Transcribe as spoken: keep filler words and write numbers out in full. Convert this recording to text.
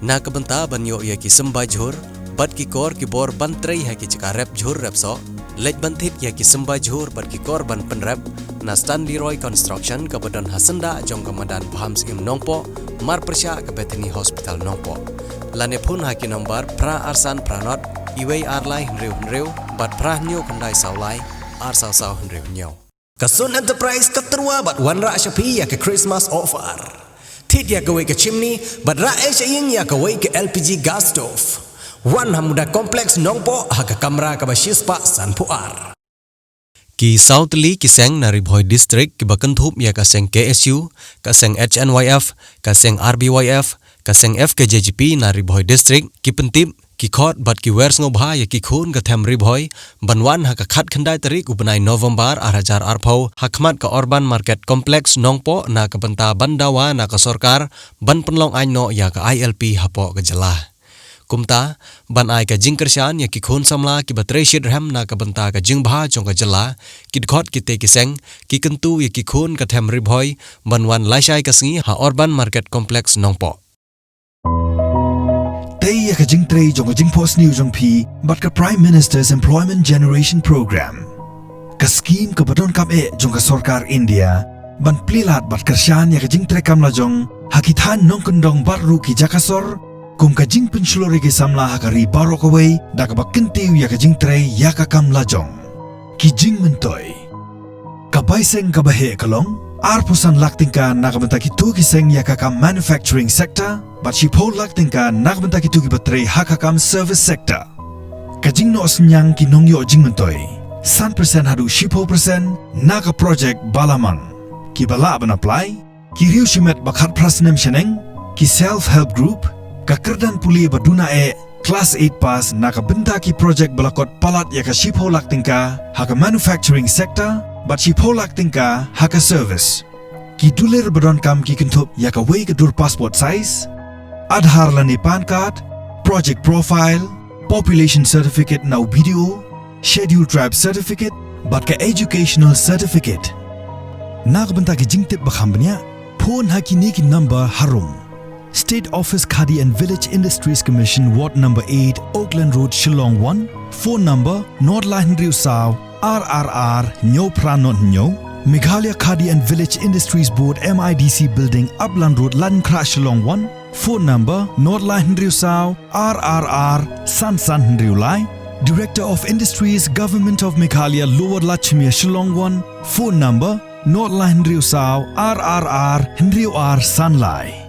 Na ka bynta ban ïoh ïa ki symbai jhur bad ki kor ki bor ban trei ha ki jaka rep jhur rep soh, leit ban thied ïa ki symbai jhur bad ki kor ban pynrep na Stanley Roy Construction kaba don ha syndah jong ka madan Bham Syiem Nongpoh, marpyrshah ka Bethany Hospital Nongpoh. Lane phone ha ki nombar phra ar san phra nod, iwei ar lai hynriew hynriew bad phra hynñiew khyndai saw lai, ar saw saw hynriew hynñiew. Ka Sun Enterprise ka tyrwa bad wanrah sha phi ïa ka Christmas offer. Thied ïa kawei ka chimney bad rah ei sha ïing ïa kawei ka L P G gas stove. Wan ha Muda Complex Nongpoh ha ka kamra kaba shispah sanphew ar. Ki saw tylli ki seng na Ri Bhoi District kiba kynthup ïa ka seng K S U, ka seng H N Y F, ka seng R B Y F, ka seng F K J G P na Ri Bhoi District ki pyntip, ki khot bad ki wer sngewbha ïa ki khun ka them Ri Bhoi ban wan ha ka khatkhyndai tarik u bnai November ar hajar arphew ha khmat ka Urban Market Complex Nongpoh na ka bynta ban dawa na ka sorkar ban pynlong aiñ noh ïa ka I L P hapoh ka jylla. Kumta, ban ai ka jingkyrshan ïa ki khun samla kiba trei shitrhem na ka bynta ka jingbha jong ka jylla, ki dkhot kitei ki seng ki kyntu ïa ki khun ka them Ri Bhoi ban wan lashai ka sngi ha Urban Market Complex Nongpoh. Tei ïa ka jingtrei jong ka jingphohsniew jong phi bad ka Prime Minister's Employment Generation Program, ka skhim kaba donkam eh jong ka sorkar India ban plie lad bad kyrshan ïa ka jingtrei kam lajong ha ki thaiñ nongkyndong bad ruh ki jaka sor, kum ka jingpynshlur ïa ki samla ha ka ri baroh kawei da kaba kyntiew ïa ka jingtrei ïa ka kam lajong. Ki jingmyntoi. Ka bai seng kaba heh ka long arphew san lak tyngka na ka bynta kito ki seng ïa ka kam manufacturing sector bad shiphew lak tyngka na ka bynta kito kiba trei ha ka kam service sector. Ka jingnoh synñiang ki nongïoh jingmyntoi, san percent haduh shiphew percent na ka project ba la mang. Kiba lah ban apply, ki riew shimet ba khatphra snem shaneng, ki self help group, ka kyrdan pule ba duna eh, class eight pass na ka bynta ki project ba la kot palat ïa ka shiphew lak tyngka ha ka manufacturing sector bad shiphew lak tyngka ha ka service. Ki dulir ba donkam ki kynthup ïa kawei ka dur passport size, Aadhaar lane PAN card, project profile, population certificate na u B D O, schedule tribe certificate bad ka educational certificate. Na ka bynta ki jingtip ba kham bniah, phone ha kine ki number harum. State Office Khadi and Village Industries Commission, Ward number eight, Oakland Road, Shillong one. Phone number nod lai hynriew saw ar ar ar hynñiew phra nod hynñiew. Meghalaya Khadi and Village Industries Board, M I D C Building, Upland Road, Laitumkhrah, Shillong one. Phone number nod lai hynriew saw ar ar ar san san hynriew lai. Director of Industries, Government of Meghalaya, Lower Lachmere, Shillong one. Phone number nod lai hynriew saw ar ar ar hynriew ar san lai.